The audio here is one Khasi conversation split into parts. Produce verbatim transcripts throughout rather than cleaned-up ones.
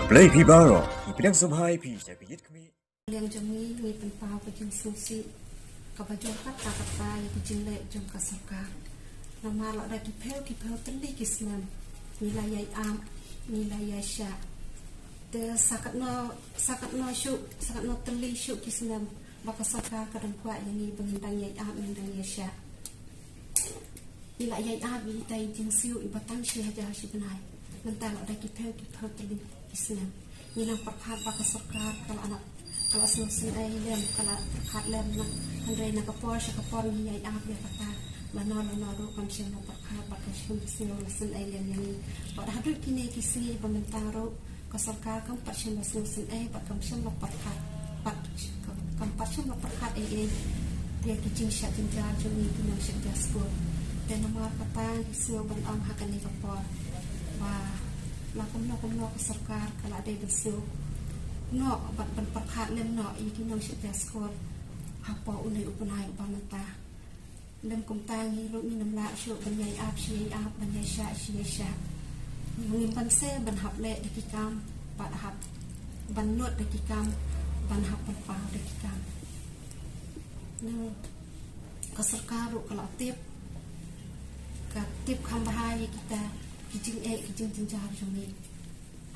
Blei phi baroh, ngi pdiang sngewbha ïa phi sha ka ïit khmih. Liang jong ngi ngi pynpaw ka jingsngewsih kaba jong kata kata ïa ka jingleh jong ka sorkar. Namar lada ki phew ki phew tylli ki snem ngi la ïai ap, ngi la ïai shah. Te sa katno, sa katno shuh, sa katno tylli shuh ki snem ba ka sorkar ka dang kwah ïa ngi ba ngin dang ïai ap, ngin dang ïai shah. Ngi la ïai ap ïa ita i jingsiew iba tang shi hajar shi bnai. Mynta la da ki phew ki phew tylli ki snem. Ngi nang pyrkhat ba ka sorkar ka la, ka la sngewsynei lem, ka la pyrkhat lem na, hynrei na ka por sha ka por ngi ïai ap ïa kata. Lano lano ruh kam shym la pyrkhat bad kam shym la sngewsynei lem ïa ngi. Bad haduh kine ki sngi ba mynta ruh ka sorkar kam pat shym la sngewsynei bad kam shym la pyrkhat, bad kam pat shym la pyrkhat ei ei ïa ki jingshah jynjar jong ngi ki nongshah jar skur. Te namar kata ngi sngew ban ong ha kane ka por ba la kumno kumno ka sorkar ka la dei ban sngewthuh noh bad ban pyrkhat lem noh ïa ki nongshah jar skur hapoh une u bnai uba mynta. Lym kumta ngi ruh ngin ym lah shuh ban ïai ap shi ïai ap, ban ïai shah shi ïai shah. Ngim banse ban hap leh da ki kam, ban hap ban nud da ki kam, ban hap pynpaw da ki kam. Nang ka sorkar ruh ka la tip, ka tip kham bha ïa kita ki jingeh ki jingjynjar jong ngi.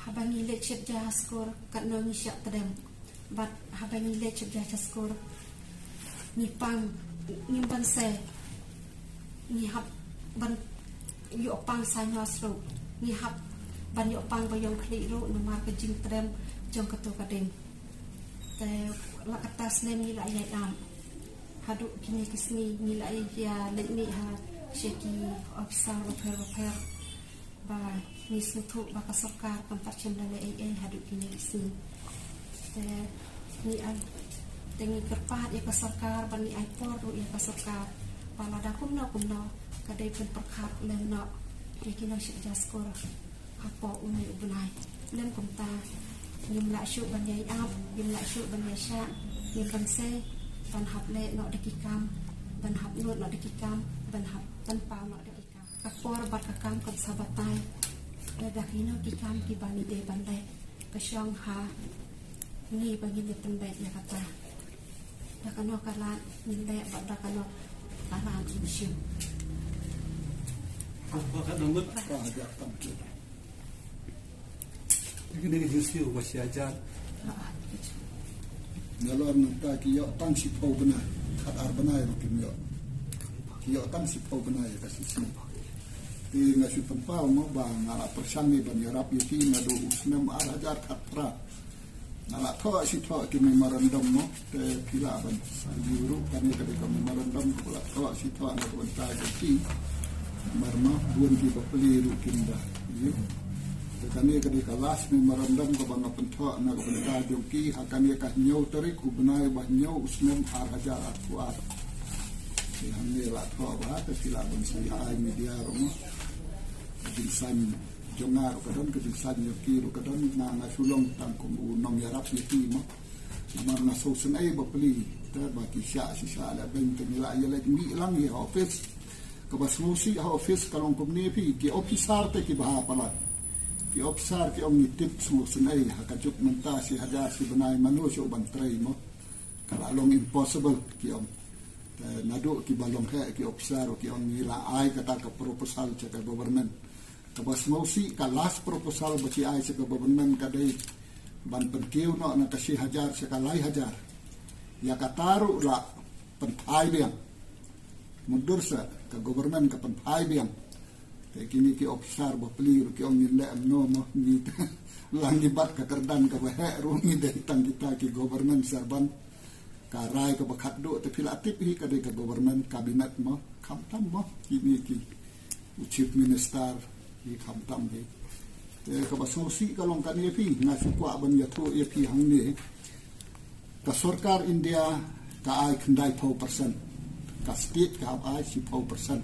Haba ngi leit shit jar skur katno ngi shah tdem. Bad haba ngi leit shit jar skur ngi pang, ngim banse, ngi hap ban ïoh pang sainos ruh, ngi hap ban ïoh pang ba ïong khlieh ruh namar ka jingtdem jong kato ka ding. Te la katta snem ngi la ïai ap. Haduh kine ki sngi ngi la ïa leit mih ha sha ki officer bapher bapher. Ba ngi sngewthuh ba ka sorkar kam pat shym la leh ei ei haduh kine ki sngi. Te ngi ai, te ngi kyrpad ïa ka sorkar ba ngi ai por ruh ïa ka sorkar ba lada kumno kumno ka dei ban pyrkhat lem noh ïa ki nongshah jar skur hapoh une u bnai. Lym kumta ngim lah shuh ban ïai ap, ngim lah shuh ban ïai shah, ngim banse ban hap leh noh da ki kam, ban hap nud noh da ki kam, ban hap pynpaw noh da ki kam. Ka por bad ka kam kan sa batai. Lada kino ki kam kiba ngi dei ban leh, ka shong ha ngi ba ngin ïa pynbeit ïa kata. Da kano ka lad ngin leh bad da kano ka lad ngin shim. Ba ka dang lut. Ba ka dang lut. Kine ki jingsiew ba shi hajar. Nalor mynta ki ïoh tang shiphew bnai, khat ar bnai ruh kim ïoh. Ki ïoh tang shiphew bnai ka shisien. Te nga shu pynpaw mo ba nga la pyrshang ïa ban ïarap ïa ki naduh u snem ar hajar khatphra. Nga la thoh shi thoh ki memorandum mo. Te phi lah ban sa ïoh ruh kane ka dei ka memorandum kaba la thoh shi thoh na ka bynta jong ki. Namar ma bun ki bapli ruh kim da ïoh. Te kane ka dei ka last memorandum kaba nga pynthoh na ka bynta jong ki ha kane ka hynñiew tarik u bnai ba hynñiew u snem ar hajar arphew ar. Te hangne la thoh bha te phi lah ban sa ïa ai media ruh mo. Ka jingsan jong nga ruh ka don, ka jingsan jong ki ruh ka don, nga nga shu long tang kum u nongïarap ïa ki mo. Namar nga sngewsynei bapli te ba ki shah shisha lehbeiñ te ngi la ïa leit mih lang hi ha office. Kaba sngewsih ha office ka long kumne phi, ki officer te ki bha palat. Ki officer ki ong ngi tip sngewsynei ha ka juk mynta shi hajar shi bnai mano shuh ban trei mo. Ka la long impossible ki ong. Te naduh kiba long heh ki officer ki ong ngi la ai kata ka proposal sha ka government. Kaba sngewsih ka last proposal ba ki ai sha ka government ka dei ban pynkiew noh na ka shi hajar sha ka lai hajar. Ïa kata ruh la pynphai biang. Mutdur sa ka government ka pynphai biang. Te kine ki officer bapli ruh ki ong ngin leh kumno mo ngi te la ngi bat ka kyrdan kaba heh ruh ngi dei tang kita ki government servant. Ka rai kaba khatduh te phi la tip hi ka dei ka government cabinet mo, khamtam mo kine ki u chief minister hi khamtam hi. Te kaba sngewsih ka long kane phi, nga shu kwah ban ïathuh ïa phi hangne. Ka sorkar India ka ai khyndaiphew percent. Ka state ka hap ai shiphew percent.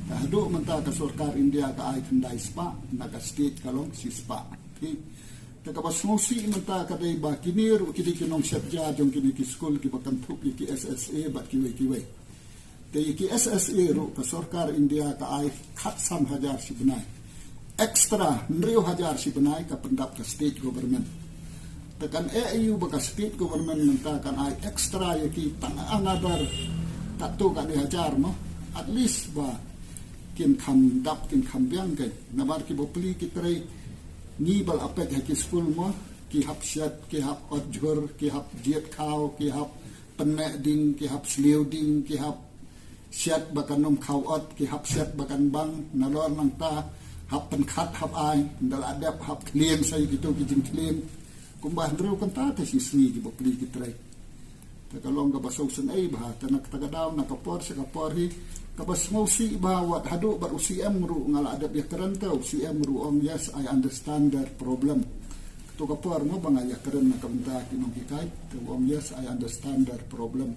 Te haduh mynta ka sorkar India ka ai khyndai spah, na ka state ka long shi spah. Phi. Te kaba sngewsih mynta ka dei ba kine ruh ki dei ki nongshepja jong kine ki skul kiba kynthup ïa ki S S A bad kiwei kiwei. Te ïa ki S S A ruh ka sorkar India ka ai khatsan hajar shi bnai. extra hynriew hajar shi bnai ka pyndap ka state government. Te kan eh ïa u ba ka state government mynta kan ai extra ïa ki tang another katto katne hajar mo. At least ba kin kham dap kin kham biang kein. Namar ki bapli ki trei ngi ba la peit ha ki skul mo, ki hap shet, ki hap ot jhur, ki hap jied khaw, ki hap pynneh ding, ki hap sliew ding, ki hap shet ba kan ym khaw ot, ki hap shet ba kan bang, nalor nangta hap pynkhat hap ai, ynda la dep hap khlem sa ïa kito ki jingkhlem. Kumba hynriew kynta te shi sngi ki bapli ki trei. Te ka long kaba sngewsynei bha, te na kata ka daw na ka por sha ka por hi, kaba sngewsih bha wat haduh bad u C M ruh nga la dep ïakren te, u C M ruh ong, "Yes, I understand their problem." Kato ka por mo ba nga ïakren na ka bynta ki nonghikai, te u ong, "Yes, I understand their problem."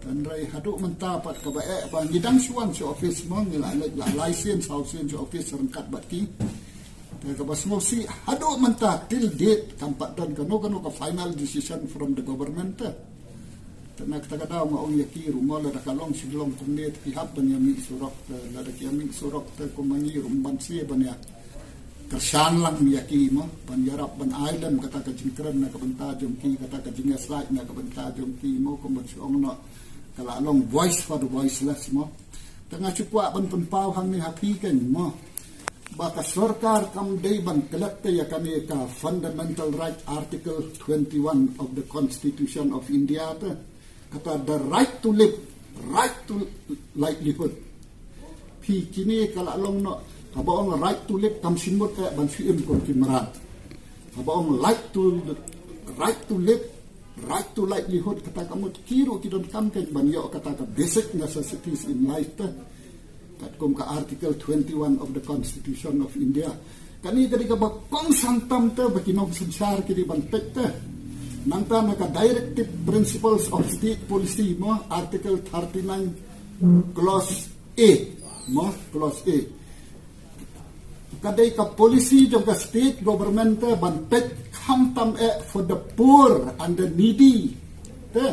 Hynrei haduh mynta pat kaba eh ba ngi dang shu wan sha office mo, ngi la leit la lai sien saw sien sha office ryngkat bad ki. Te kaba sngewsih haduh mynta till date kam pat don kano kano ka final decision from the government te. Te na kata ka daw nga ong ïa ki ruh mo, lada ka long shu long kumne te ki hap ban ïa mih surok te, lada ki ïa mih surok te kum ma ngi ruh ym ban sngewbha ban ïa kyrshan lang ïa ki mo, ban ïarap ban ai lem kata ka jingkren na ka bynta jong ki, kata ka jingïasaid na ka bynta jong ki mo, kumba shu ong noh, ka la long voice for the voiceless mo. Te nga shu kwah ban pynpaw hangne ha phi kein mo, ba ka sorkar kam dei ban klet te ïa kane ka fundamental right, Article twenty-one of the Constitution of India te. Kata the right to live, right to livelihood. Phi, kine ka la long noh, haba ong right to live kam shym mut eh ban shu im kum ki mrad. Haba ong right to, right to live, right to livelihood, kata ka mut ki ruh ki donkam kein ban ïoh kata ka basic necessities in life te. Katkum ka Article twenty-one of the Constitution of India. Kane ka dei kaba kongsan tam te ba ki nongsynshar ki dei ban peit te. Nangta na ka Directive Principles of State Policy mo, Article thirty-nine, Clause A mo, Clause A. Ka dei ka policy jong ka state government te ban peit khamtam eh for the poor and the needy. Te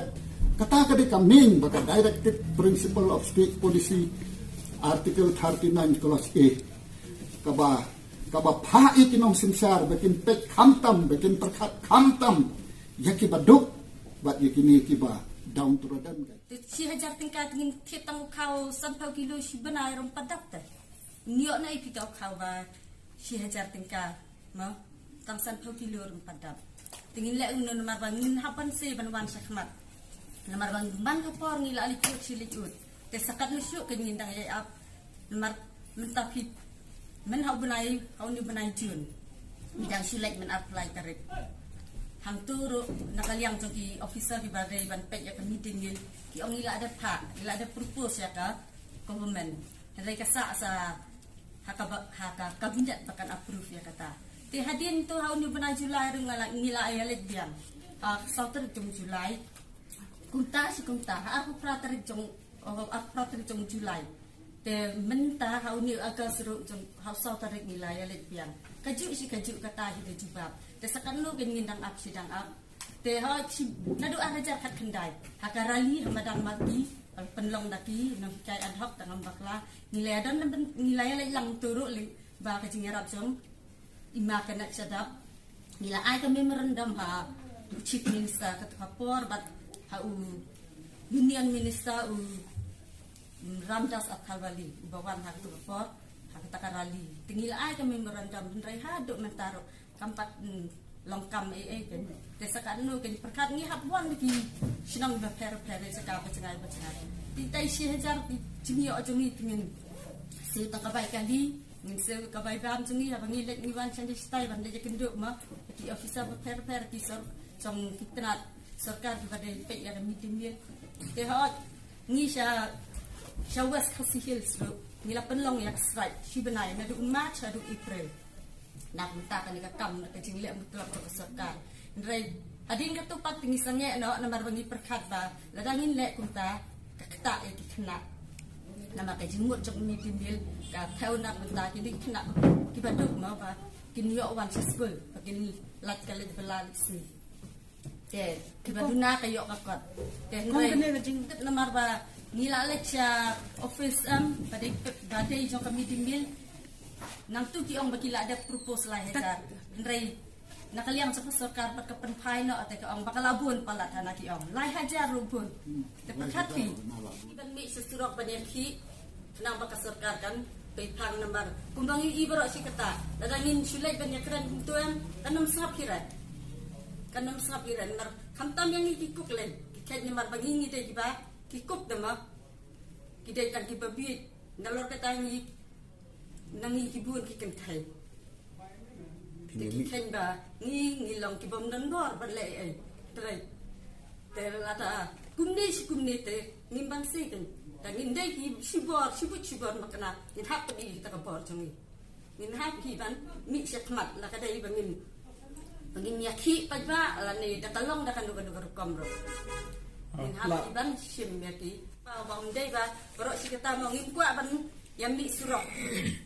kata ka dei ka main ba ka Directive Principle of State Policy, Article thirty-nine, Clause A. Kaba, kaba phah ïa ki nongsynshar ba kin peit khamtam, ba kin pyrkhat khamtam ïa ki baduk bad ïa kine kiba downtrodden. Te shi hajar tyngka te ngin thied tang u khaw sanphew kilo shi bnai ruh ym pat dap te. Ngin ïoh na i phi ka u khaw ba shi hajar tyngka mo, tang sanphew kilo ruh ym pat dap. Te ngin leh kumno namar ba ngin hap ban sngewbha ban wan sha khmat. Namar ba man ka por ngi la leit ud shi leit ud. Te sa katno shuh kein ngin dang ïai ap. Namar mynta phi, myn ha u bnai, ha une u bnai June, ngi dang shu leit myn arphew lai tarik. Hangto ruh na ka liang jong ki officer kiba dei ban peit ïa ka mid day meal, ki ong ngi la dep phah, ngi la dep propose ïa ka government. Hynrei ka sah sa ha ka ba, ha ka cabinet ba kan approve ïa kata. Te hadien to ha une u bnai July ruh nga la, ngi la ïaleit biang. Ha ka saw tarik jong July. Kumta shi kumta, ha arphew phra tarik jong, oh, arphew phra tarik jong July. Te mynta ha une u August ruh jong, ha u saw tarik ngi la ïaleit biang. Kajuh shi kajuh kata hi da jubab. Te sa katno kein ngin dang ap shi dang ap. Te ha shi naduh ar hajar khatkhyndai, ha ka rally ha madan Malti, pynlong da ki nonghikai ad hoc tang ym bakla. Ngi la ïadon, ngi la ïaleit lang to ruh lei ba ka jingïarap jong i Ma Kenneth Shadap. Ngi la ai ka memorandum ha u Chief Minister kato ka por bad ha u Union Minister u, mm, Ramdas Athawale uba wan ha kato ka por ha kata ka rally. Te ngi la ai ka memorandum, hynrei haduh mynta ruh kam pat, mm, long kam ei ei kein. Te sa katno kein, pyrkhat ngi hap wan ki shnong bapher bapher, jaka ba jngai ba jngai. Te tai shi hajar ki jingïoh jong ngi te ngin siew tang ka bai kali. Ngin siew ka bai bam jong ngi, haba ngi leit ngi wan sha ngi shatai ban leit ïakynduh ma ki officer bapher bapher, ki sor, jong ki tnat sorkar kiba dei peit ïa ka mid day meal. Te hooid ngi sha, sha West Khasi Hills ruh ngi la pynlong ïa ka strike shi bnai naduh u March haduh April. Na ka bynta kane ka kam, na ka jingleh mutlop jong ka sorkar. Hynrei hadien katto pat te ngi sangeh noh namar ba ngi pyrkhat ba lada ngin leh kumta ka ktah ïa ki khynnah. Namar ka jingmut jong ka mid day meal ka thew na ka bynta kine ki khynnah kiba duk mo ba kin ïoh wan sha skul, ba kin lait ka leit bylla leit sngi. Te kiba duna ka ïoh ka kot. Te hynrei namar ba ngi la leit sha office, em, ba dei, ba dei jong ka mid day meal. Nangtu ki ong ba ki la dep propose lai hajar. Hynrei na ka liang jong ka sorkar bad ka pynphai noh te ka ong ba ka la bun palat hana ki ong lai hajar ruh bun. Te pyrkhat phi. Ki ban mih sha surok ban ïakhih. Nang ba ka sorkar kan pei phang namar kumba ngi i baroh shi katta. Lada ngin shu leit ban ïakren kumtu em kan ym sngap hi rat. Kan ym sngap hi rat namar khamtam ïa ngi ki kuk leit. Ki kheit namar ba ngi ngi dei kiba ki kuk da ma. Ki dei tang kiba bieit. Nalor kata ngi na ngi ki bun ki kynthei. Te ki kheiñ ba ngi ngi long ki bym don bor ban leh ei. Te lada kumne shi kumne te ngim ban sei kan. Te ngin dei ki shibor shibut shibor ma kane ngin hap pynïaid ïa ka bor jong ngi. Ngin hap hi ban mih sha khmat la ka dei ba ngin ba ngin ïakhih paidbah lane da ka long da kano kano ka rukom ruh. Ngin hap hi ban shim ïa ki. Ba ym dei ba baroh shi katta mo ngim kwah ban ïa mih surok.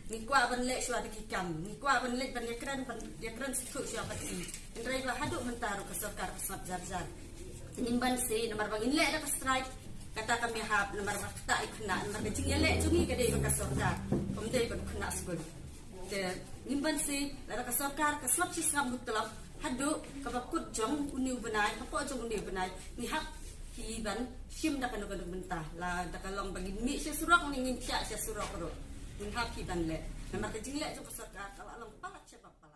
Ngi kwah ban leh shuwa da ki kam. Ngi kwah ban leh ban ïakren ban ïakren shuwa shuwa bad ki. Hynrei ba haduh mynta ruh ka sorkar ka sngap jar jar. Ngim ban sei namar ba ngin leh da ka strike. Kata kam ïahap namar ba kata i khynnah namar ka jingïaleh jong ngi ka dei ba ka sorkar. Ym dei ba khynnah skul. Te ngim ban sei lada ka sorkar ka sngap shi sngap mutlop. Haduh kaba kut jong une u bnai, hapoh jong une u bnai ngi hap hi ban shim da kano kano ka bynta. Lada ka long ba ngin mih sha surok ne ngin thiah sha surok ruh ngin hap hi ban leh. Namar ka jingleh jong ka sorkar ka la long palat sha ba palat.